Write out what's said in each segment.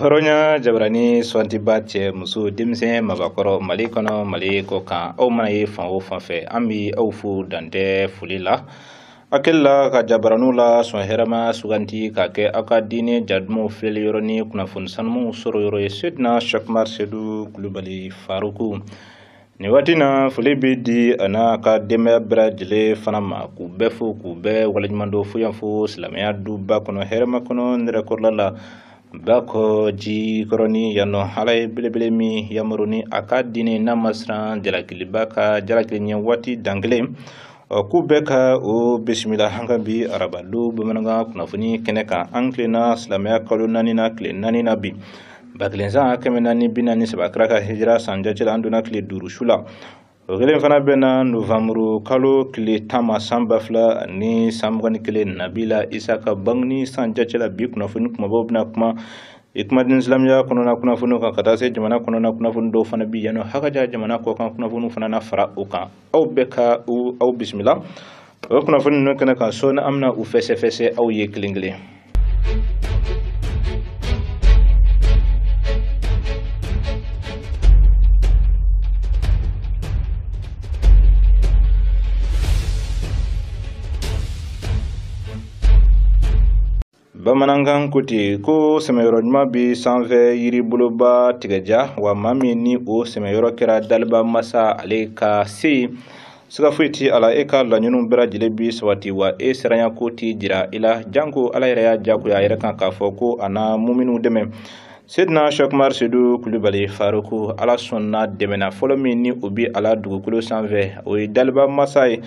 Hɔrɔnya jabarani sɔntiba cɛ muso denmisɛn mabakɔrɔ Mali kɔnɔ Mali kɔ kan aw mana ye fan o fan fɛ an bɛ aw fo dantɛ foli la hakili la ka jabaraniw la sɔn hɛrɛma suganti ka kɛ aw ka diinɛ jadumaw filɛli yɔrɔ ni kunnafoni sanumanw sɔrɔ yɔrɔ ye Seydina Cheick Umar Seydou Kulubali Faruku nin waati na foli bɛ di a n'a ka denbaya bɛɛ lajɛlen fana ma k'u bɛɛ fo k'u bɛɛ waleɲuman dɔn fo yan fo silamɛya duba kɔnɔ hɛrɛma kɔnɔ nɛrɛkɔrɔla la Bakɔ Jikɔrɔni yan nɔ Ala ye belebele min yamaru ni a ka diinɛ n'a ma siran jalakiliba ka jalakili ɲɛ waati dan kelen ɔ k'u bɛɛ ka o bisimila an ka bi arabadon bamanankan kunnafoni kɛnɛ kan an tilenna silamɛya kalo naani na tile naani na bi 1443 kira ka hijira san jate la an donna tile 5 su la o kelen fana bɛnna novanburu kalo tile 10 ma san 2021 Nabila Isa ka bangeni san jate la bi kunnafoni kumabaw bɛna kuma i kumaden silamɛya kɔnɔna kunnafoniw kan ka taa se jamana kɔnɔna kunnafoni dɔw fana bi yan nɔ hakaja jamana kɔkan kunnafoniw fana na fara o kan aw bɛɛ ka aw bisimila o kunnafoni ninnu kɛnɛ kan sɔɔni an bɛna u fɛsɛfɛsɛ aw ye kelen kelen. Bamanankan ko ten ko sɛmɛyɔrɔ ɲuman bɛ sanfɛ yiriboloba tigɛja wa maa min ni o sɛmɛyɔrɔ kɛra daliba masa ale ka se siga foyi ti a la e ka laɲiniw bɛɛ lajɛlen bi sabati wa e siranya ko ti jira i la janko ala yɛrɛ y'a jagoya a yɛrɛ kan k'a fɔ ko a na muminiw dɛmɛ Seydina Cheick Umar Seydou Kulubali Faruku ala sɔnna dɛmɛna fɔlɔ min ni o bi a la dugukolo sanfɛ o ye daliba masa ye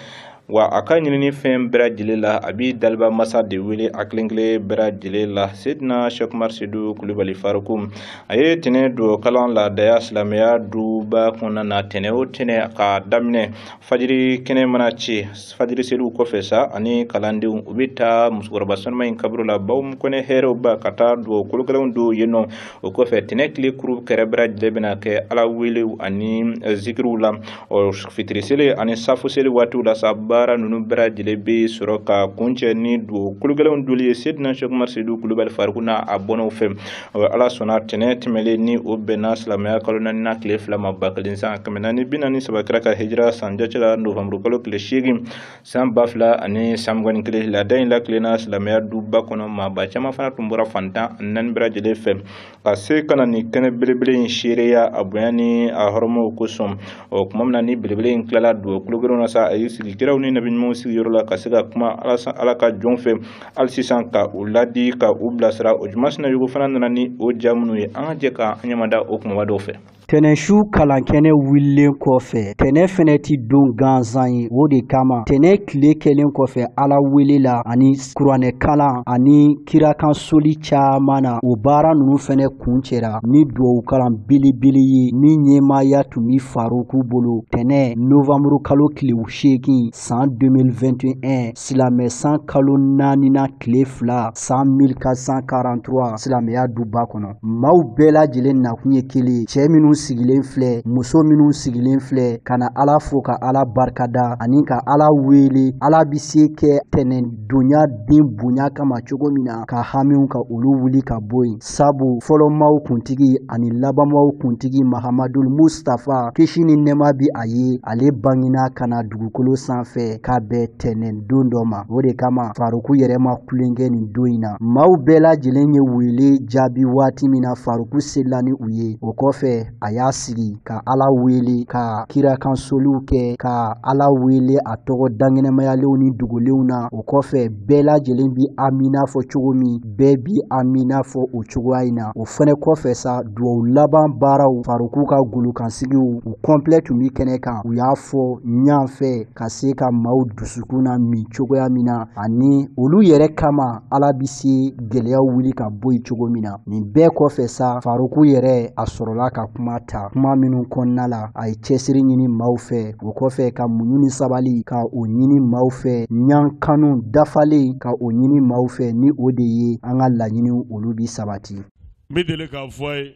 wa a ka ɲinini fɛn bɛɛ lajɛlen la a bi daliba masa de wele a kelen kelen bɛɛ lajɛlen la Seydina Cheick Umar Seydou Kulubali Faruku a ye tɛnɛ don kalan laadaya silamɛya duba kɔnɔna na tɛnɛ o tɛnɛ k'a daminɛ fajiri kɛnɛ mana ci fajiri seliw kɔfɛ sa ani kalandenw u bɛ taa musokɔrɔba sanuma in kaburu la baw kɔnɛ hɛrɛw ba ka taa dugawu kologɛlɛnw don yen nɔ o kɔfɛ tɛnɛ tile kuru kɛrɛ bɛɛ lajɛlen bɛna kɛ ala welew ani zikiriw la ɔ fitiri seli ani safo seli waatiw la sa baara ninnu bɛɛ lajɛlen bɛ sɔrɔ ka kuncɛ ni dugawu kologɛlɛnw doli ye Seydina Cheick Umar Seydou Kulubali Faruku n'a a bɔnnaw fɛ ala sɔnna tɛnɛ tɛmɛlen ni o bɛnna silamɛya kalo naani na tile 2 ma 1443 kira ka hijira san jate la novanburu kalo tile 8 san 2021 laada in lakilenna silamɛya duba kɔnɔ maaba caman fana tun bɔra fantan naani bɛɛ lajɛlen fɛ ka se ka na nin kɛnɛ belebele in seereya a bonya ni a hɔrɔmaw kosɔn ɔ tuma min na ni belebele in tilala dugawu kologɛlɛnw na sa a y'i sigi kiraw ni nabi ɲumanw sigiyɔrɔ la ka se ka kuma ala ka jɔn fɛ hali sisan ka u ladi ka u bilasira o juma sinayogo fana nana ni o ja minnu ye an ka jɛ ka an ɲɛmada o kumaba dɔw fɛ. Tɛnɛsu kalankɛnɛ wulilen kɔfɛ tɛnɛ fɛnɛ ti don gansan ye o de kama tɛnɛ tile kɛlen kɔfɛ ala wele la ani kuranɛ kalan ani kirakan soli caman na o baara ninnu fɛnɛ kuncɛra ni duwawu kalan belebele ye min ɲɛmaaya tun bi Faruku bolo tɛnɛ novanburu kalo tile 8 san 2021 silamɛ san kalo 4 na tile 2 san 1443 silamɛya duba kɔnɔ maaw bɛɛ lajɛlen nakun ye kelen cɛ minnu sigilen filɛ muso minnu sigilen filɛ ka na ala fo ka ala barikada ani ka ala wele ala bi se kɛ tɛnɛ donya den bonya kama cogo min na ka hamiw ka olu wuli ka bɔ yen sabu fɔlɔmaw kuntigi ani labanmaw kuntigi Mahamadul Mustafa kisi ni nɛɛma bi a ye ale bangena ka na dugukolo sanfɛ ka bɛn tɛnɛ don dɔ ma o de kama Faruku yɛrɛ ma kulenkɛ nin don in na maaw bɛɛ lajɛlen ye wele jaabi waati min na Faruku selila ni u ye o kɔfɛ a y'a sigi ka ala wele ka kirakan soliw kɛ ka ala wele a tɔgɔ dankɛnɛmayalenw ni dogolenw na o kɔfɛ bɛɛ lajɛlen bi amina fɔ cogo min bɛɛ bi amina fɔ o cogoya in na o fɛnɛ kɔfɛ sa duwawu laban baaraw Faruku ka golokansigiw u kɔnplɛ tun bi kɛnɛ kan u y'a fɔ ɲan fɛ ka se ka maaw dusukun na min cogoya min na ani olu yɛrɛ kama ala bi se gɛlɛyaw wuli ka bɔ yen cogo min na nin bɛɛ kɔfɛ sa Faruku yɛrɛ a sɔrɔla ka kuma ta kuma minnu kɔnɔna la a ye cɛsiri ɲini maaw fɛ o kɔfɛ ka muɲu ni sabali ka o ɲini maaw fɛ ɲan kanu dafalen ka o ɲini maaw fɛ ni o de ye an ka laɲiniw olu bi sabati. N bɛ deli k'a fɔ a ye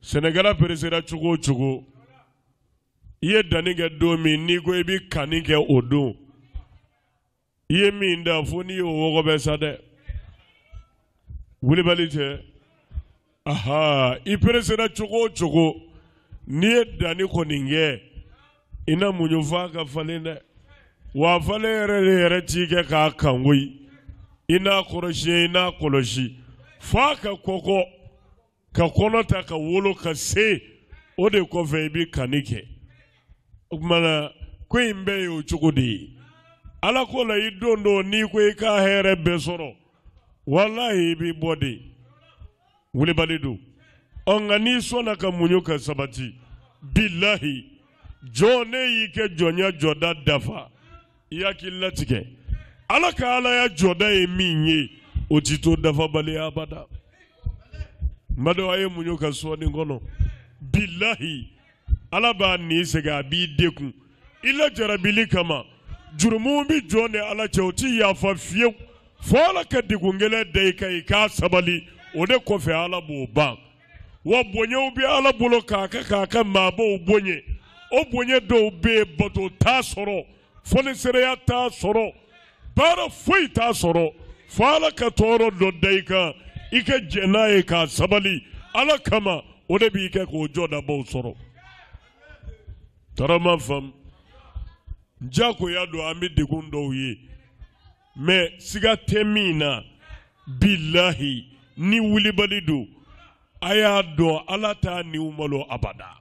sɛnɛkɛla peresera cogo o cogo i ye danni kɛ don min n'i ko i bɛ kanni kɛ o don i ye min da fo n'i y'o wɔgɔbɛ sa dɛ wulibali tɛ. Aha, i peresera cogo o cogo, n'i ye danni kɔni kɛ, i na muɲu f'a ka falen dɛ. Wa falen yɛrɛ de yɛrɛ t'i kɛ k'a kan koyi. I n'a kɔrɔsiyɛn, i n'a kɔlɔsi. F'a ka kɔkɔ, ka kɔnɔ ta ka wolo ka se, o de kɔfɛ i bɛ kanni kɛ. O tuma na, ko in bɛɛ ye o cogo de ye. Ala ko la i don dɔ n'i ko i ka hɛrɛ bɛɛ sɔrɔ, walahi i b'i bɔ de. Wulibali don. Ɔ nka n'i sɔnna ka muɲu ka sabati, bilahi, jɔn ne y'i kɛ jɔnya jɔda dafa, i hakili latigɛ. Ala ka alaya jɔda ye min ye, o ti to dafabaliya abada. N badenw, a ye muɲu ka sɔɔni kɔnɔ. Bilahi, Ala b'a nin segin, a b'i dekun. I lajarabili kama, jurumu bɛ jɔn ni Ala cɛ, o ti yafa fiyewu. Fo Ala ka degun gɛlɛn da i kan, i k'a sabali. O de kɔfɛ Ala b'o ban. Wa bonyaw bɛ Ala bolo k'a kɛ k'a ka maabaw bonya. O bonya dɔw bɛ yen, bato t'a sɔrɔ, fɔnisereya t'a sɔrɔ, baara foyi t'a sɔrɔ. Fo Ala ka tɔɔrɔ dɔ da i kan, i ka jɛn n'a ye k'a sabali Ala kama, o de b'i kɛ k'o jɔdabaw sɔrɔ. Tɔɔrɔ ma faamu. Jagoya don, an bɛ degun dɔw ye, mɛ siga tɛ min na, bilahi, ni wulibali don, a y'a dɔn Ala t'a niw malo abada,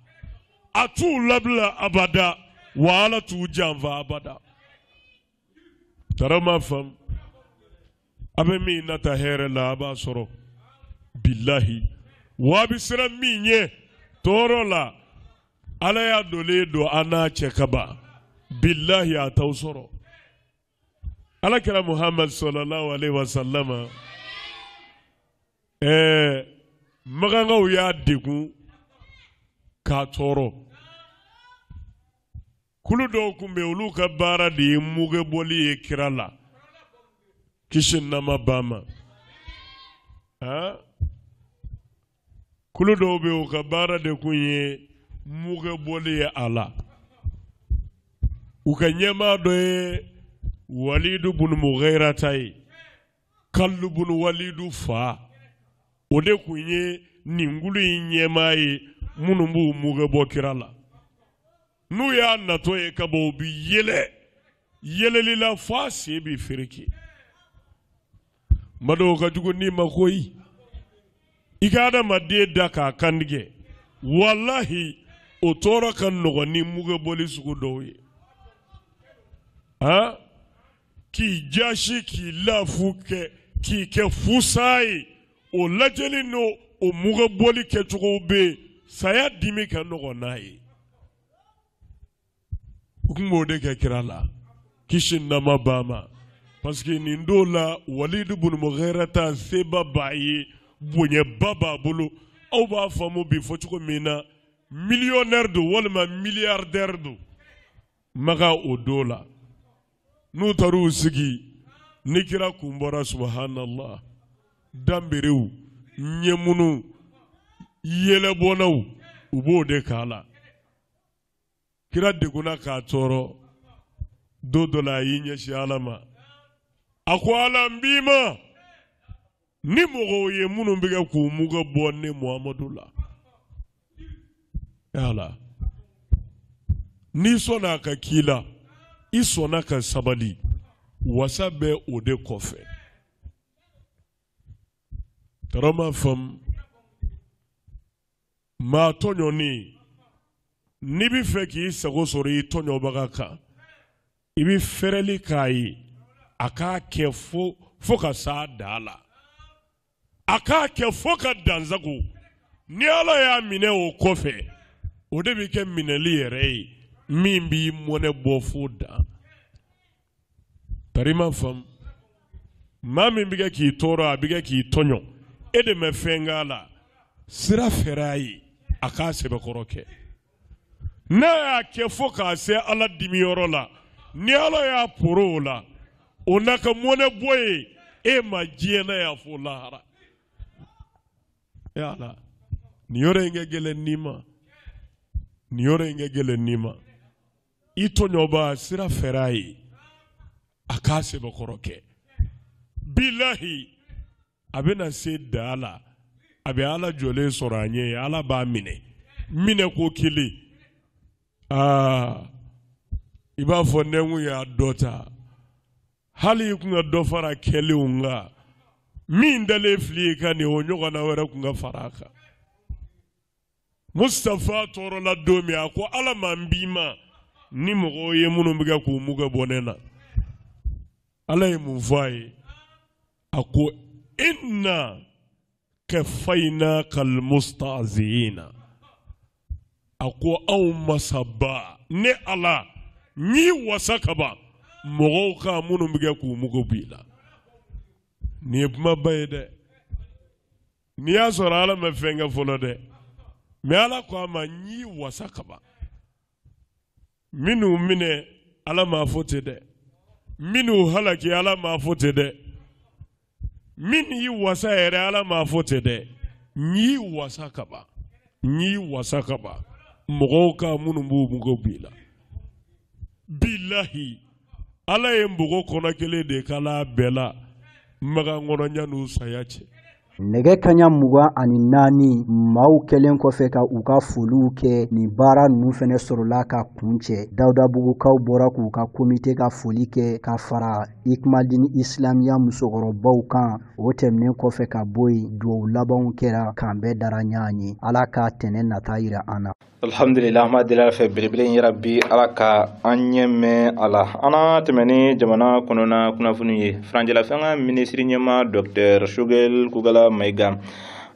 a t'u labila abada, wa Ala t'u janfa abada. Tɔɔrɔ ma faamu. A bɛ min nata hɛrɛ la, a b'a sɔrɔ bilahi. Wa a bɛ siran min ɲɛ tɔɔrɔ la, Ala y'a dolen don an n'a cɛ kaban, bilahi a t'aw sɔrɔ. Ala kɛra Muhammad sallallahu alaihi wa sallam, magankaw y'a degun k'a tɔɔrɔ. Kulu dɔw tun bɛ yen, olu ka baara de ye mugebɔli ye kira la, kisi nama ba ma. Kulu dɔw bɛ yen, u ka baara de kun ye mugebɔli ye a la. U ka ɲɛmaa dɔ ye Walidu bunu Mughirata ye, Kalidu bunu Walidu fa. O de kun ye nin kulu in ɲɛmaa ye, minnu b'u muge bɔ kira la. N'u y'a natɔ ye ka bɔ, u bi yɛlɛ yɛlɛli la f'a sen bi fereke. N ka jugu n'i ma koyi, i ka adamaden da k'a kantigɛ, walahi o tɔɔrɔ ka nɔgɔn ni mugebɔli sugu dɔw ye. Han, k'i jasi, k'i lafu kɛ, k'i kɛ fusa ye, o lajɛli n'o o mugebɔli kɛcogo bɛ yen, saya dimi ka nɔgɔn n'a ye. U tun b'o de kɛ kira la, kisi nama ba ma. Parce que nin don la, Walidu bunu Mughirata seba b'a ye, bonyaba b'a bolo. Aw b'a faamu bi fɔ cogo min na, millionnaire don walima milliardaire don Maga o don la. N'u taar'u sigi, ni kira kun bɔra, subhanallah, danberew, ɲɛmunu, yɛlɛbɔnnaw, u b'o de k'a la. Kira degunna k'a tɔɔrɔ. Don dɔ la, a y'i ɲɛsin Ala ma, a ko Ala, n b'i ma ni mɔgɔw ye minnu bɛ kɛ k'u muge bɔ ne Muhamadu la. Ala, n'i sɔnna a ka k'i la, i sɔnna ka sabali, wasa bɛ o de kɔfɛ. Tɔɔrɔ ma faamu. Maa tɔɲɔni, n'i bɛ fɛ k'i sago sɔrɔ i tɔɲɔbaga kan, i bɛ fɛrɛli k'a ye, a k'a kɛ fo ka s'a dan la, a k'a kɛ fo ka dansago. Ni Ala y'a minɛ o kɔfɛ, o de bɛ kɛ minɛli yɛrɛ ye min b'i mɔnɛ bɔ fo dan. Tari ma faamu. Maa min bɛ kɛ k'i tɔɔrɔ, a bɛ kɛ k'i tɔɲɔ, e de ma fɛn k'a la, sira fɛrɛ a ye, a k'a sɛbɛkɔrɔ kɛ. N'a y'a kɛ fo k'a se Ala dimiyɔrɔ la, ni Ala y'a poro o la, o n'a ka mɔnɛ bɔ ye e ma diɲɛ na yan fo lahara. E Ala, nin yɔrɔ in ka gɛlɛn n'i ma, nin yɔrɔ in ka gɛlɛn n'i ma. I tɔɲɔba, sira fɛrɛ a ye, a k'a sɛbɛkɔrɔ kɛ. Bilahi, a bɛna se da la. A bɛ Ala jɔlen sɔrɔ a ɲɛ ye, Ala b'a minɛ minɛ ko kelen. Aa, i b'a fɔ ne kun y'a dɔ ta, hali i kun ka dɔ fara kɛlenw kan, min dalen fili i kan nin, o ɲɔgɔnna wɛrɛ kun ka fara a kan. Mustafa tɔɔrɔla don min, a ko Ala ma n b'i ma ni mɔgɔw ye minnu bɛ kɛ k'u mugu bɔ ne na. Ala ye mun fɔ a ye? A ko inna kafaynaka almustahzi'ina. A ko anw masaba, ne Ala n y'i wasa kaban mɔgɔw kan minnu bɛ kɛ k'u mugu b'i la. Nin ye kumaba ye dɛ. N'i y'a sɔrɔ Ala ma fɛn kɛ fɔlɔ dɛ, mais Ala ko a ma n y'i wasa kaban. Minnu minɛ, Ala m'a fɔ ten dɛ. Minnu halaki, Ala m'a fɔ ten dɛ. Min y'i wasa yɛrɛ, Ala m'a fɔ ten dɛ. N y'i wasa kaban, n y'i wasa kaban mɔgɔw kan minnu b'u mugu b'i la. Bilahi, Ala ye npogo kɔnɔ kelen de kala bɛɛ la Makan kɔnɔ yan'u saya cɛ. Nɛgɛ kaɲa 24, maaw kɛlen kɔfɛ ka u ka foliw kɛ, nin baara ninnu fɛnɛ sɔrɔla ka kuncɛ. Dawudabugukaw bɔra k'u ka komite ka foli kɛ ka fara Ikumadini Isilamiya musokɔrɔbaw kan. O tɛmɛnen kɔfɛ ka bɔ yen, duwawu labanw kɛra, k'an bɛɛ dara ɲɔgɔn ye. Ala ka tɛnɛ nata yira an na. Alhamdulillah, an b'a deli Ala fɛ belebele in yɛrɛ bi, Ala ka an ɲɛ mɛn a la. An na tɛmɛ ni jamana kɔnɔna kunnafoni ye. Furancɛla fanga minisiri ɲɛmaa Docteur Choguel Kokalla Maïga,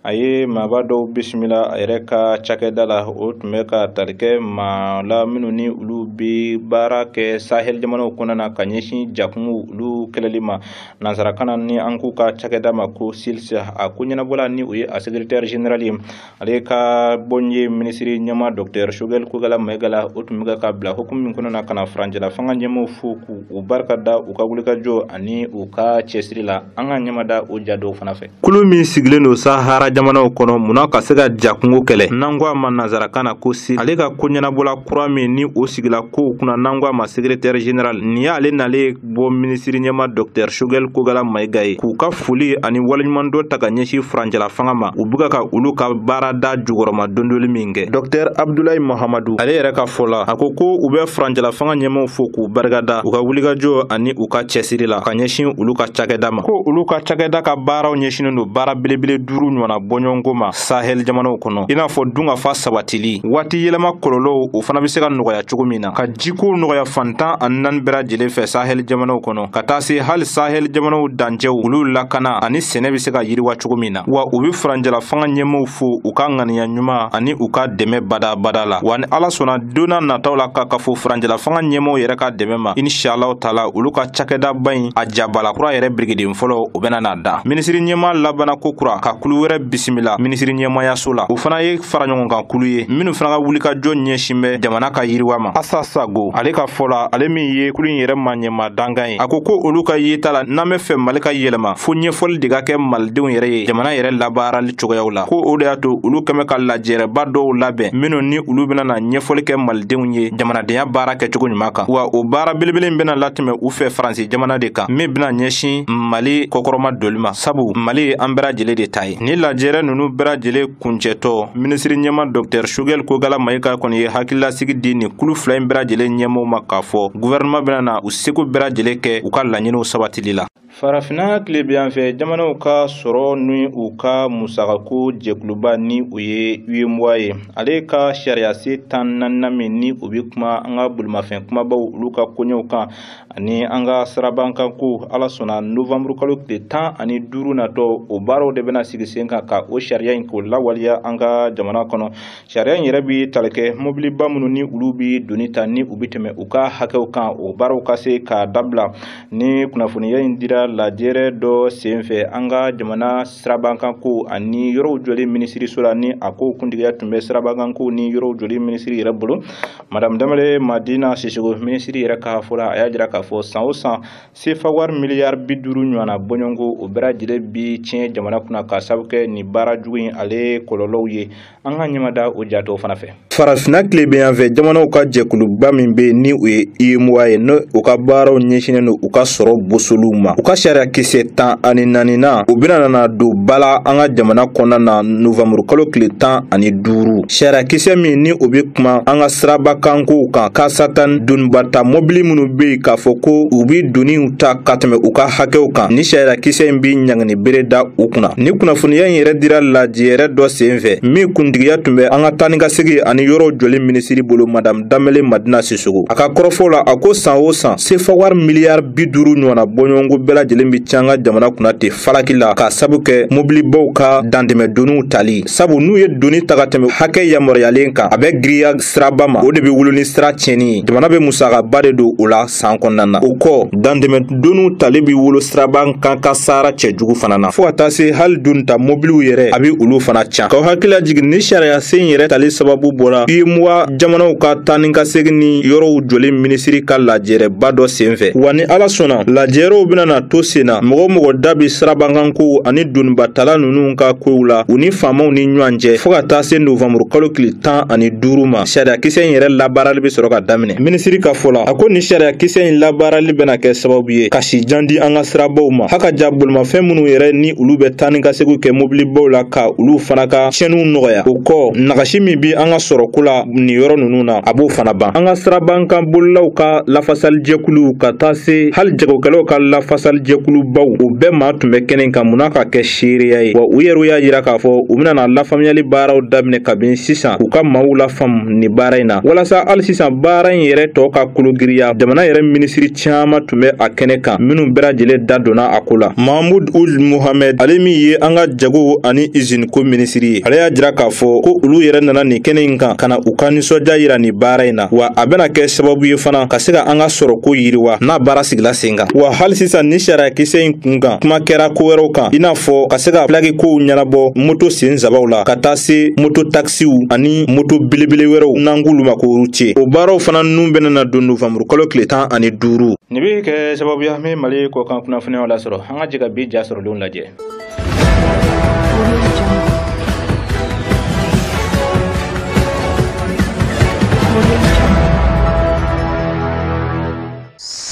a ye maaba dɔw bisimila a yɛrɛ ka cakɛda la. O tun bɛ ka tali kɛ maa la minnu ni olu bɛ baara kɛ Sahel jamanaw kɔnɔna na ka ɲɛsin jakungo olu kɛlɛli ma, nansarakan na ni an k'u ka cakɛda ma ko SILS. A ko ɲɛnabɔla ni o ye a secrétaire général ye, ale ka bɔ ye minisiri ɲɛmaa Docteur Choguel Kokalla Maïga la. O tun bɛ ka bila hukumu min kɔnɔna na, ka na furancɛla fanga ɲɛmaaw fo k'u barika da u ka wulikajɔ ani u ka cɛsiri la. An ka ɲɛma da o ja dɔw fana fɛ. Kulu min sigilen don Sahara jamanaw kɔnɔ, munna ka se ka jakungo kɛlɛ, n'an ko a ma nansarakan na ko si, ale ka ko ɲɛnabɔla kura min ni o sigila kow kunna, n'an ko a ma secrétaire général, nin y'ale nalen bɔ minisiri ɲɛmaa Docteur Choguel Kokalla Maïga ye, k'u ka foli ani waleɲumandɔn ta ka ɲɛsin furancɛla fanga ma, u bɛ ka olu ka baarada jukɔrɔma dondoli min kɛ. Docteur Abdoulaye Mahamadou, ale yɛrɛ ka fɔ la, a ko ko u bɛ furancɛla fanga ɲɛmaaw fo k'u barikada u ka wulikajɔ ani u ka cɛsiri la ka ɲɛsin olu ka cakɛda ma, ko olu ka cakɛda ka baaraw ɲɛsinnen don baara belebele 5 ɲɔgɔnna bɔɲɔgɔnko ma Sahel jamanaw kɔnɔ, i n'a fɔ dunkafa sabatili, waati yɛlɛma kɔlɔlɔw o fana bɛ se ka nɔgɔya cogo min na, ka jiko nɔgɔya 14 bɛɛ lajɛlen fɛ Sahel jamanaw kɔnɔ, ka taa se hali Sahel jamanaw dancɛw olu lakana ani sɛnɛ bɛ se ka yiriwa cogo min na. Wa u bɛ furancɛla fanga ɲɛmaaw fo u ka ŋaniya ɲuman ani u ka dɛmɛ badabada la. Wa ni Ala sɔnna, don n'a nataw la ka fɔ furancɛla fanga ɲɛmaaw yɛrɛ ka dɛmɛ ma, inshallah taala, olu ka cakɛdaba in a jabala kura yɛrɛ birikiden fɔlɔ o bɛna n'a da. Minisiri ɲɛmaa labanna ko kura ka kulu wɛrɛ bisimila minisiri ɲɛmaayaso la, o fana ye fara ɲɔgɔn kan kulu ye minnu fana ka wulikajɔ ɲɛsin bɛ jamana ka yiriwa ma. Asa Sago, ale ka fɔ la, ale min ye kulu in yɛrɛ ma ɲɛmaa dankan ye, a ko ko olu ka yeta la, n'an bɛ fɛ Mali ka yɛlɛma, fo ɲɛfɔli de ka kɛ malidenw yɛrɛ ye jamana yɛrɛ labaarali cogoyaw la, ko o de y'a to olu kɛmɛ ka lajɛrɛba dɔw labɛn minnu ni olu bɛna na ɲɛfɔli kɛ malidenw ye jamanadenya baara kɛcogo ɲuman kan. Wa o baara belebele in bɛna latɛmɛ u fɛ Faransi jamana de kan, min bɛna ɲɛsin Mali kɔkɔrɔma doli ma, sabu Mali ye an bɛɛ lajɛlen de ta ye. Ni lajɛrɛ ninnu bɛɛ lajɛlen kuncɛtɔ, minisiri ɲɛmaa Docteur Choguel Kokalla Maïga kɔni ye hakililasigi di nin kulu fila in bɛɛ lajɛlen ɲɛmaaw ma k'a fɔ gouvernement bɛna na u seko bɛɛ lajɛlen kɛ u ka laɲiniw sabatili la. Farafinna tilebiyan fɛ jamanaw ka sɔrɔ ni u ka musakako jɛkuluba ni o ye UEMOA ye, ale ka sariya sen 14nan min ni o bɛ kuma an ka bolimafɛn kumabaw olu ka koɲɛw kan ani an ka sirabankanko, Ala sɔnna novembre kalo tile 15 natɔ, o baaraw de bɛna sigi sen kan ka o sariya in k'o lawaleya an ka jamana kɔnɔ. Sariya in yɛrɛ bɛ tali kɛ mobiliba minnu ni olu bɛ doni ta ni u bɛ tɛmɛ u ka hakɛw kan, o baaraw ka se ka dabila. Ni kunnafoniya in dira lajɛrɛ dɔ senfɛ an ka jamana sirabankanko ani yɔrɔw jɔli minisiriso la, ni a ko kuntigiya tun bɛ sirabankanko ni yɔrɔw jɔli minisiri yɛrɛ bolo, Madame Danbɛlɛ Madina Sisoko. Minisiri yɛrɛ ka fɔ la, a y'a jira k'a fɔ san o san sefa wari miliyari 50 ɲɔgɔnna bɔɲɔgɔnko o bɛɛ lajɛlen bi tiɲɛ jamana kunna ka sababu kɛ nin baara jugu in ale kɔlɔlɔw ye. An ka ɲɛmada o jatɔw fana fɛ. Farafinna tilebiyan fɛ jamanaw ka jɛkuluba min bɛ ni o ye UEMOA ye, n'o u ka baaraw ɲɛsinnen don u ka sɔrɔ bosoliw ma, u ka ka sariya kisɛ 14nan o bɛna nana don ba la an ka jamana kɔnɔna na novanburu kalo tile 15. Sariya kisɛ min ni o bɛ kuma an ka sirabakankow kan, kasatan donibata mɔbili minnu bɛ yen k'a fɔ ko u bɛ doniw ta ka tɛmɛ u ka hakɛw kan, ni sariya kisɛ in bɛ ɲangini bere da u kunna. Ni kunnafoniya in yɛrɛ dira lajɛrɛ dɔ sen fɛ min kuntigiya tun bɛ an ka taa ni ka segin ani yɔrɔw jɔli minisiri bolo, Madame Danbele Madina Sisoko. A ka kɔrɔfɔ la, a ko san o san sefa wari miliyari 50 ɲɔgɔnna bɔɲɔgɔnko bɛɛ lajɛlen bɛ ca an ka jamana kunna ten falaki la, k'a sabu kɛ mobilibaw ka dantɛmɛ doniw tali. Sabu n'u ye doni ta ka tɛmɛ hakɛ yamaruyalen kan, a bɛ giriya siraba ma, o de bɛ wolo ni sira tiɲɛni ye. Jamana bɛ musakaba de don o la san kɔnɔna na. O kɔ, dantɛmɛ doniw tali bɛ wolo siraba kan kasara cɛjugu fana na, fo ka taa se hali donita mobiliw yɛrɛ, a bɛ olu fana can. K'aw hakili lajigin, ni sariya sen yɛrɛ tali sababu bɔra UEMOA jamanaw ka taa ni ka segin ni yɔrɔw jɔli minisiri ka lajɛrɛba dɔ sen fɛ. Wa ni Ala sɔnna, lajɛrɛw bɛna na to sen na, mɔgɔ mɔgɔ da bi sirabakankow ani donibatala ninnu ka kow la u ni faamaw ni ɲɔgɔn cɛ, fo ka taa se novanburu kalo tile 15 ma, sariya kisɛ in yɛrɛ labaarali bɛ sɔrɔ ka daminɛ. Minisiri ka fɔ la, a ko ni sariya kisɛ in labaarali bɛna kɛ sababu ye ka si jan di an ka sirabaw ma, haka ja bolimafɛn minnu yɛrɛ ni olu bɛ taa ni ka segin kɛ mobilibaw la, ka olu fana ka tiɲɛniw nɔgɔya. O kɔ, nagasi min bi an ka sɔrɔko la nin yɔrɔ ninnu na, a b'o fana ban. An ka sirabakan bolilaw ka lafasalijɛkuluw ka taa se hali jagokɛlaw ka lafasalijɛkulubaw, o bɛɛ maa tun bɛ kɛnɛ kan munna ka kɛ seereya ye. Wa u yɛrɛ y'a jira k'a fɔ u bɛna na lafaamuyali baaraw daminɛ kabini sisan, k'u ka maaw lafaamu nin baara in na, walasa hali sisan baara in yɛrɛ tɔ ka kologiriya. Jamana yɛrɛ minisiri caman tun bɛ a kɛnɛ kan minnu bɛɛ lajɛlen da donna a ko la. Mahamud Ul Muhamɛd, ale min ye an ka jago ani izini ko minisiri ye, ale y'a jira k'a fɔ ko olu yɛrɛ nana nin kɛnɛ in kan ka na u ka nisɔndiya yira nin baara in na, wa a bɛna kɛ sababu ye fana ka se ka an ka sɔrɔko yiriwa n'a baara sigila sen kan. Wa hali sisan ni sariya kisɛ in kun kan, kuma kɛra ko wɛrɛw kan, i n'a fɔ ka se ka pilaki kow ɲɛnabɔ moto sen sabaw la, ka taa se moto takisiw ani moto belebele wɛrɛw n'an k'olu ma ko routier. O baaraw fana nun bɛna na don novanburu kalo tile 15. Nin bɛ kɛ sababu ye an bɛ Mali kɔkan kunnafoniyaw lasɔrɔ. An ka jɛ ka bi ja sɔrɔlenw lajɛ.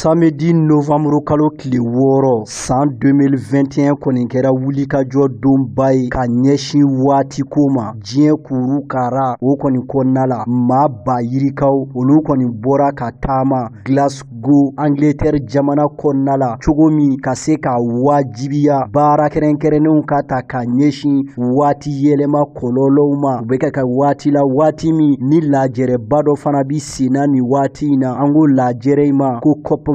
Samedi novembre kalo tile 6 san 2021 kɔni kɛra wulikajɔ donba ye ka ɲɛsin waati ko ma diɲɛ kuru kara o kɔni kɔnɔna la. Maa ba yirikaw olu kɔni bɔra ka taama Glasgow, Angleterre jamana kɔnɔna la, cogo min ka se ka wajibiya baara kɛrɛnkɛrɛnnenw ka ta ka ɲɛsin waati yɛlɛma kɔlɔlɔw ma. U bɛ kɛ ka waati la, waati min ni lajɛrɛba dɔ fana bi senna nin waati in na, an ko lajɛrɛ in ma ko COP26.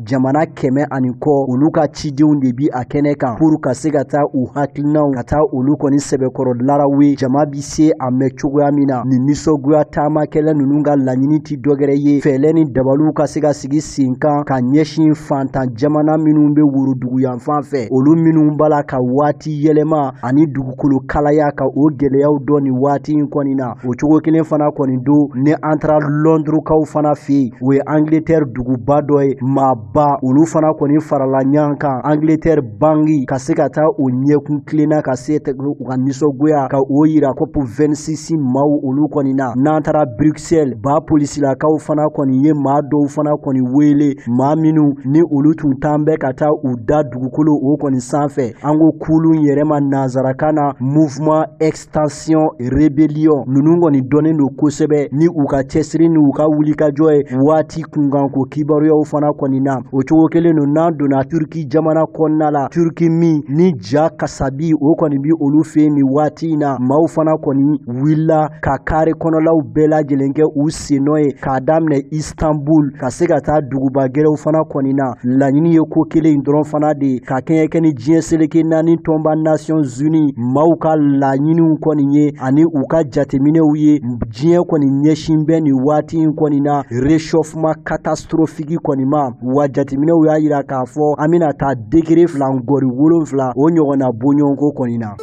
Jamana 100 ani kɔ olu ka cidenw de bi a kɛnɛ kan pour ka se ka taa u hakilinaw ka taa olu kɔni sɛbɛkɔrɔ larawe, jama bi se a mɛn cogoya min na. Nin nisɔngoya taamakɛla ninnu ka laɲini ti dɔgɛrɛ ye, fɛɛrɛ ni dabaliw ka se ka sigi sen kan ka ɲɛsin fantan jamana minnu bɛ woroduguyanfan fɛ, olu minnu b'a la ka waati yɛlɛma ani dugukolo kalaya ka o gɛlɛyaw dɔn nin waati in kɔni na. O cogo kelen fana kɔni don ni an taara Londres fana fɛ yen, o ye Angleterre duguba dɔ ye, maaba olu fana kɔni farala ɲɔgɔn kan Angleterre bangi ka se ka taa o ɲɛkun tilenna ka se u ka nisɔngoya ka o yira COP26 maaw olu kɔni na. N'an taara Bruxelles, ba polisilakaw fana kɔni ye maa dɔw fana kɔni wele, maa minnu ni olu tun t'an bɛ ka taa u da dugukolo o kɔni sanfɛ. An ko kulu yɛrɛ ma nanzarakan na Mouvement Extension Rebellion. Ninnu kɔni dɔnnen don kosɛbɛ ni u ka cɛsiri ni u ka wulikajɔ ye waati kunkanko kibaruyaw fana kɔni na. O cogo kelen don n'an donna Turki jamana kɔnɔna la, Turki min ni ja kasabi o kɔni bi olu fɛ yen nin waati in na, maaw fana kɔni wulila ka kare kɔnɔlaw bɛɛ lajɛlen kɛ u sennɔ ye k'a daminɛ Istanbul ka se ka taa duguba gɛrɛw fana kɔni na. Laɲini ye ko kelen in dɔrɔn fana de ye, ka kɛɲɛ kɛ ni diɲɛ seleke 4 tɔnba Nations Unies maaw ka laɲiniw kɔni ye ani u ka jateminɛw ye. Diɲɛ kɔni ɲɛsin bɛ nin waati in kɔni na réchauffement catastrophique kɔni ma. Wa jateminɛw y'a jira k'a fɔ an bɛna taa degré 2.7 o ɲɔgɔnna bɔɲɔgɔnko kɔni na.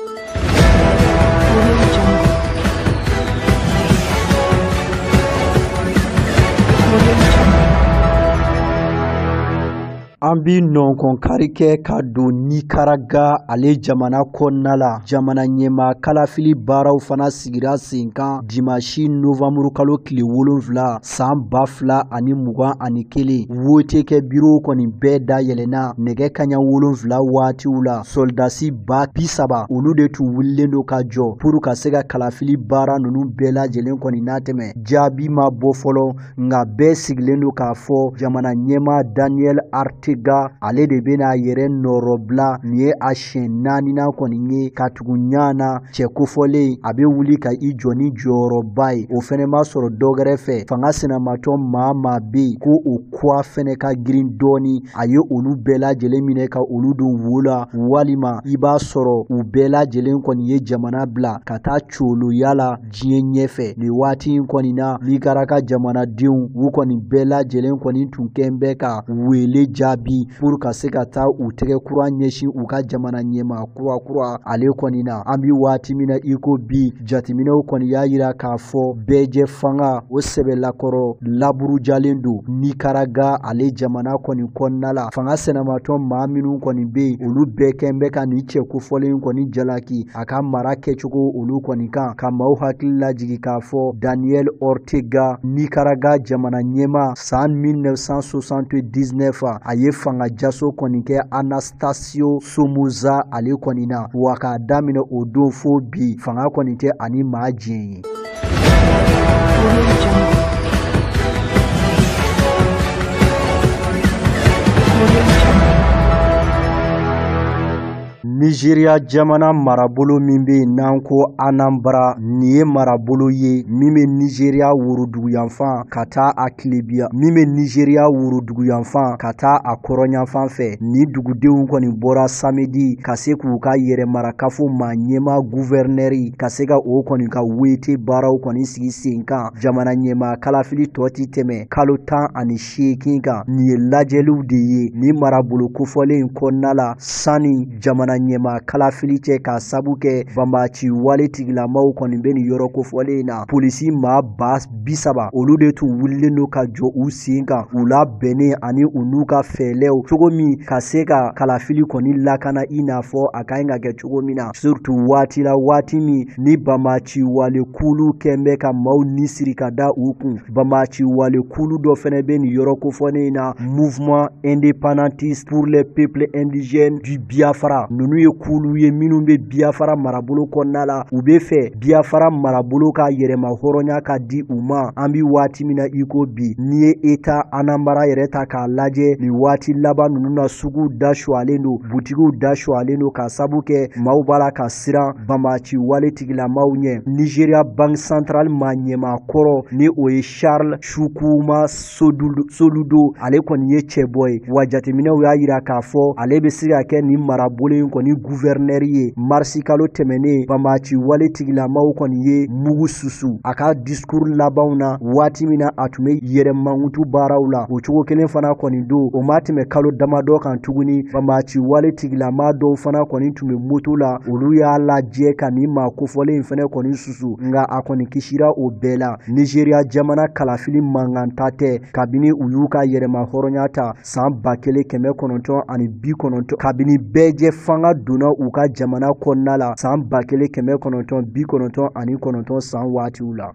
An An bi nɔnkɔnkari kɛ ka don Nikaragua ale jamana kɔnɔna la. Jamana ɲɛmaa kalafili baaraw fana sigira sen kan dimanche novembre kalo tile 7 san 2021. Wote kɛ biro kɔni bɛɛ dayɛlɛnna nɛgɛ kaɲa 7 waatiw la. Soldasi 30,000 olu de tun wulilen don ka jɔ pour ka se ka kalafili baara ninnu bɛɛ lajɛlen kɔni natɛmɛ. Jaabi ma bɔ fɔlɔ, nka bɛɛ sigilen don k'a fɔ jamana ɲɛmaa Daniel Ortega ale de bɛna a yɛrɛ nɔrɔbila. Nin ye a siɲɛ 4nan kɔni ye ka tugu ɲa na cɛ kofɔlen a bɛ wuli ka i jɔ ni jɔyɔrɔba ye. O fɛnɛ ma sɔrɔ dɔ wɛrɛ fɛ, fanga sinamatɔ maa bɛ yen ko o kuwa fɛnɛ ka girin dɔɔni, a ye olu bɛɛ lajɛlen minɛ ka olu don wo la, walima i b'a sɔrɔ u bɛɛ lajɛlen kɔni ye jamana bila ka taa coloya la diɲɛ ɲɛfɛ. Nin waati in kɔni na, Nikaragua jamanadenw u kɔni bɛɛ lajɛlen kɔni tun kɛn bɛ ka wele jaabi pour ka se ka taa u tɛgɛ kura ɲɛsin u ka jamana ɲɛmaa kura ale kɔni na. An bi waati min na i ko bi, jateminɛw kɔni y'a yira k'a fɔ bɛɛjɛ fanga o sɛbɛlakɔrɔ laburujalen don Nikaragua ale jamana kɔni kɔnɔna la. Fanga sinamatɔ maa minnu kɔni bɛ yen, olu bɛɛ kɛn bɛ ka nin cɛ kofɔlen kɔni jalaki a ka mara kɛcogo olu kɔni kan, ka maaw hakili lajigi k'a fɔ Daniel Ortega Nikaragua jamana ɲɛmaa san 1979 a ye fanga jaso kɔni kɛ Anastasio Somoza ale kɔni na, wa k'a daminɛ o don fo bi fanga kɔni tɛ ani maa diɲɛ ye. Nigeria jamana marabolo min bɛ yen n'an ko Anambra, nin ye marabolo ye min bɛ Nigeria woroduguyanfan ka taa a tilebiya, min bɛ Nigeria woroduguyanfan ka taa a kɔrɔnyanfan fɛ. Ni dugudenw kɔni bɔra samedi ka se k'u ka yɛrɛmarakafo maa ɲɛmaa guvɛrinɛri ka se ka o kɔni ka wete baaraw kɔni sigi sen kan. Jamana ɲɛmaa kalafili tɔ ti tɛmɛ kalo 18 kan. Nin ye lajɛliw de ye ni marabolo kofɔlen in kɔnɔna la sani jamana ɲɛmaa kalafili cɛ, k'a sabu kɛ banbaci wale tigilamaw kɔni bɛ nin yɔrɔ kofɔlen in na. Polisi maa 30,000 olu de tun wulilen don ka jɔ u sen kan, u labɛnnen ani u n'u ka fɛɛlɛw cogo min ka se ka kalafili kɔni lakana i n'a fɔ a ka ɲi ka kɛ cogo min na, surtout waati la waati min ni banbaci wale kulu kɛn bɛ ka maaw ni siri ka da u kun. Banbaci wale kulu dɔ fɛnɛ bɛ nin yɔrɔ kofɔlen in na, Mouvement indépendantiste pour les peuples indigènes du Biafra. Ninnu ye kulu ye minnu bɛ Biafra marabolo kɔnɔna la, u bɛ fɛ Biafra marabolo ka yɛrɛma hɔrɔnya ka di u ma. An bi waati min na i ko bi, n'i ye État Anambra yɛrɛ ta k'a lajɛ, nin waati laban ninnu na suguw da suwalen don, butigiw da suwalen don k'a sabu kɛ maaw b'a la ka siran banbaci wale tigilamaw ɲɛ. Nigeria Banque Centrale maa ɲɛmaa kɔrɔ ni o ye Charles Chukwuma Soludo, ale kɔni ye cɛbɔ ye, wa jateminɛw y'a yira k'a fɔ ale bɛ se ka kɛ nin marabolo in kɔni gouverneur ye. Marisi kalo tɛmɛnen, banbaci wale tigilamaw kɔni ye mugu susu a ka discours labanw na waati min na a tun bɛ yɛrɛ mankutu baaraw la. O cogo kelen fana kɔni don, o ma tɛmɛ kalo damadɔ kan tuguni, banbaci wale tigilama dɔw fana kɔni tun bɛ moto la, olu y'a lajɛ ka nin maa kofɔlen in fana kɔni susu, nka a kɔni kisira o bɛɛ la. Nigeria jamana kalafili mankanta tɛ kabini u y'u ka yɛrɛma hɔrɔnya ta san 1990, kabini bɛɛjɛ fanga donna u ka jamana kɔnɔna la san 1999 san waatiw la.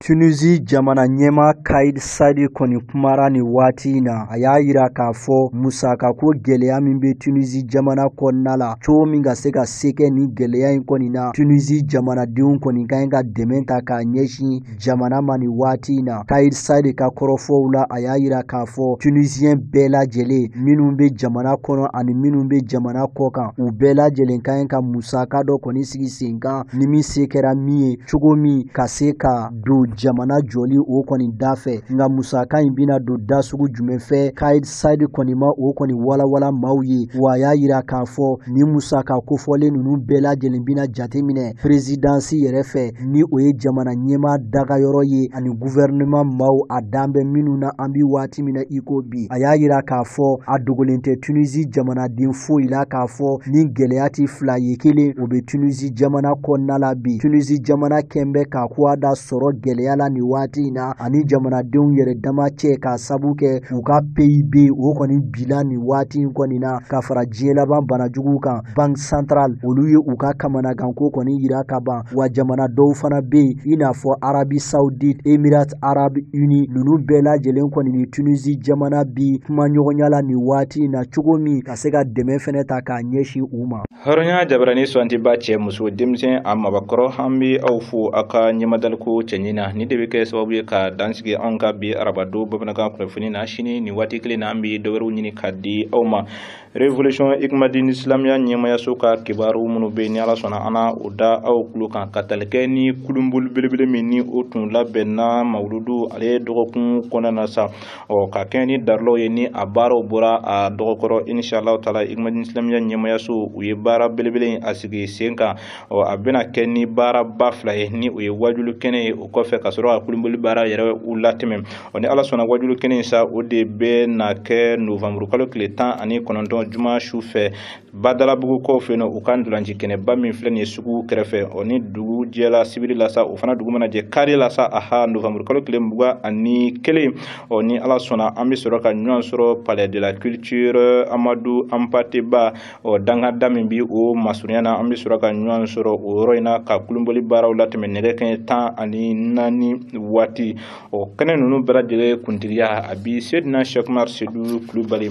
Tunisie jamana ɲɛmaa Kais Saied kɔni kumara nin waati in na. A y'a yira k'a fɔ musakako gɛlɛya min bɛ Tunisie jamana kɔnɔna la, cogo min ka se ka se kɛ nin gɛlɛya in kɔni na, Tunisie jamanadenw kɔni ka ɲi ka dɛmɛ ta k'a ɲɛsin jamana ma nin waati in na. Kais Saied ka kɔrɔfɔw la, a y'a yira k'a fɔ Tunisien bɛɛ lajɛlen minnu bɛ jamana kɔnɔ ani minnu bɛ jamana kɔ kan, u bɛɛ lajɛlen ka ɲi ka musaka dɔ kɔni sigi sen kan ni min se kɛra min ye, cogo min ka se ka don jamana jɔli o kɔni da fɛ. Nka musaka in bɛna don da sugu jumɛn fɛ, Kais Saied kɔni ma o kɔni walawala maaw ye. Wa a y'a yira k'a fɔ ni musaka kofɔlen ninnu bɛɛ lajɛlen bɛna jateminɛ présidence yɛrɛ fɛ, ni o ye jamana ɲɛmaa dagayɔrɔ ye ani gouvernement maaw a dan bɛ minnu na an bi waati min na i ko bi. A y'a yira k'a fɔ a dogolen tɛ Tunisie jamanaden foyi la k'a fɔ ni gɛlɛya ti fila ye kelen o bɛ Tunisie jamana kɔnɔna la bi. Tunisie jamana kɛn bɛ k'a kuwa da sɔrɔ gɛlɛya la nin waati in na ani jamanadenw yɛrɛ dama cɛ k'a sabu kɛ u ka PIB o kɔni bila nin waati in kɔni na ka fara diɲɛ laban banajugu kan. Banque centrale olu ye u ka kamanaganko kɔni yira ka ban. Wa jamana dɔw fana bɛ yen i n'a fɔ Arabie Saoudite, Émirats Arabes Unis, ninnu bɛɛ lajɛlen kɔni ni Tunisie jamana bi kuma ɲɔgɔnya la nin waati in na cogo min ka se ka dɛmɛ fɛnɛ ta k'a ɲɛsin u ma. Hɔrɔnya jabarani suwantiba cɛ muso denmisɛn a mabakɔrɔ, an bɛ aw fo aw ka ɲɛmadaliko cɛɲi na. Ni de bɛ kɛ sababu ye ka dansigi anw ka bi arabadon bamanankan kunnafoni na. Sini nin waati kelen na an bɛ dɔwɛrɛw ɲini ka di aw ma. Révolution Hikmadine Islamia ɲɛmayaso ka kibaru minnu bɛ yen ni Ala sɔnna an na o da aw tulo kan ka tali kɛ ni kulunboli belebele min ni o tun labɛnna mawuludu ale dɔgɔkun kɔnɔna na sa, ɔ ka kɛɲɛ ni darilaw ye ni a baaraw bɔra a dɔgɔkɔrɔ. Inshallah taala Hikmadine Islamia ɲɛmayaso u ye baara belebele in a sigi sen kan. Ɔ a bɛna kɛ ni baaraba fila ye, ni o ye wajulu kɛnɛ ye, o kɔfɛ ka sɔrɔ ka kulunboli baara yɛrɛ u latɛmɛ. Ɔ ni Ala sɔnna wajulu kɛnɛ in sa, o de bɛ na kɛ novembre kalo tile 19 juma su fɛ Badalabugu kɔw fɛ yen nɔ, u ka ntolanci kɛnɛba min filɛ nin ye sugu kɛrɛfɛ. Ɔ ni dugu jɛla sibiri la sa, o fana dugu mana jɛ kari la sa, aha, novembre kalo tile 21. Ɔ ni Ala sɔnna an bɛ sɔrɔ ka ɲɔgɔn sɔrɔ Palais de la Culture Amadu Hampâté Bâ, ɔ dangada min bi o masurunya na, an bɛ sɔrɔ ka ɲɔgɔn sɔrɔ o yɔrɔ in na ka kulunboli baaraw latɛmɛ nɛgɛ kanɲɛ 14 waati. Ɔ kɛnɛ ninnu bɛɛ lajɛlen kuntigiya a bi Seydina Cheikh Umar Seydou Kulubali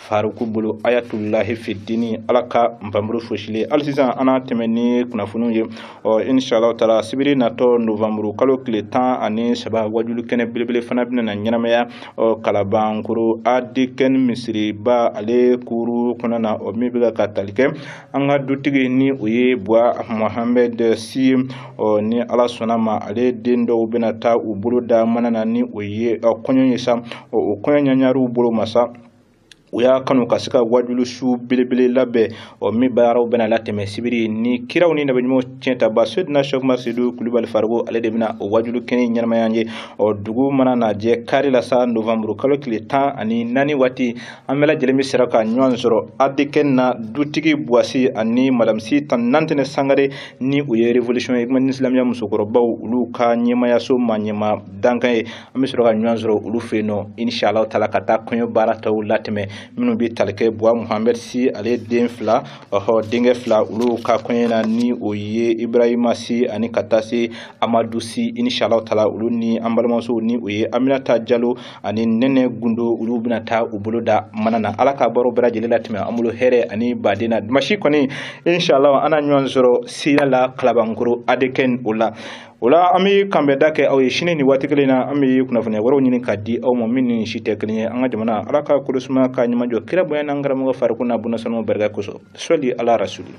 Faruku bolo, Ayatulahi Fidini, Ala ka npanmuru fosilen. Hali sisan an n'a tɛmɛ ni kunnafoniw ye. Ɔ inshallah taala sibiri natɔ novembre kalo tile 13 wajulu kɛnɛ belebele fana bɛna na ɲɛnamaya ɔ Kalabankoro ADKN misiriba ale kuru kɔnɔna na, ɔ min bɛ ka tali kɛ an ka dutigi ni o ye Buwa Mohamed Si. Ɔ ni Ala sɔnna ma ale den dɔw bɛna taa u bolo da mana na ni o ye kɔɲɔ ye sa. Ɔ o kɔɲɔ ɲaɲariw bolo ma sa, u y'a kanu ka se ka wajulu su belebele labɛn, ɔ min baaraw bɛna latɛmɛ sibiri ni kiraw ni nabiɲumanw tiɲɛtaba Seydina Cheikh Umar Seydou Kulubali Farigo ale de bɛna o wajulu kɛnɛ ɲɛnamaya ye. Ɔ dugu mana na jɛ kari la sa, novembre kalo tile 14 waati, an bɛɛ lajɛlen bɛ sera ka ɲɔgɔn sɔrɔ ADKN na dutigi Buwasi ani Madame Si Nantɛnɛ Sangare ni o ye Révolution Hikmadine Islamia musokɔrɔbaw olu ka ɲɛmayaso maa ɲɛma dankan ye. An bɛ sɔrɔ ka ɲɔgɔn sɔrɔ olu fɛ yen nɔ inshallah taala ka taa kɔɲɔ baara tɔw latɛmɛ minnu bɛ tali kɛ Buwa Mohamed Si ale den fila, ɔhɔ denkɛ fila olu ka kɔɲɔ na ni o ye Ibrahima Si ani ka taa se Amadu Si. Inshallah taala olu ni an balimamusow ni o ye Aminata Jalo ani Nɛnɛ Gundo olu bɛna taa u bolo da mana na. Ala ka baro bɛɛ lajɛlen latɛmɛ an bolo hɛrɛ ani baden na. Dimanche kɔni inshallah an na ɲɔgɔn sɔrɔ sira la Kalabankoro ADKN o la. O la an bɛ kanbɛnda kɛ aw ye sini ni waati kelen na, an bɛ kunnafoniya wɛrɛw ɲini ka di aw ma min ni si tɛ kelen ye. An ka jamana Ala ka kolosuma ka ɲuman jɔ kira bonya n'an karamɔgɔ farikolo n'a bɔnna sanu barika kosɔn. Sɔli ala rasuli.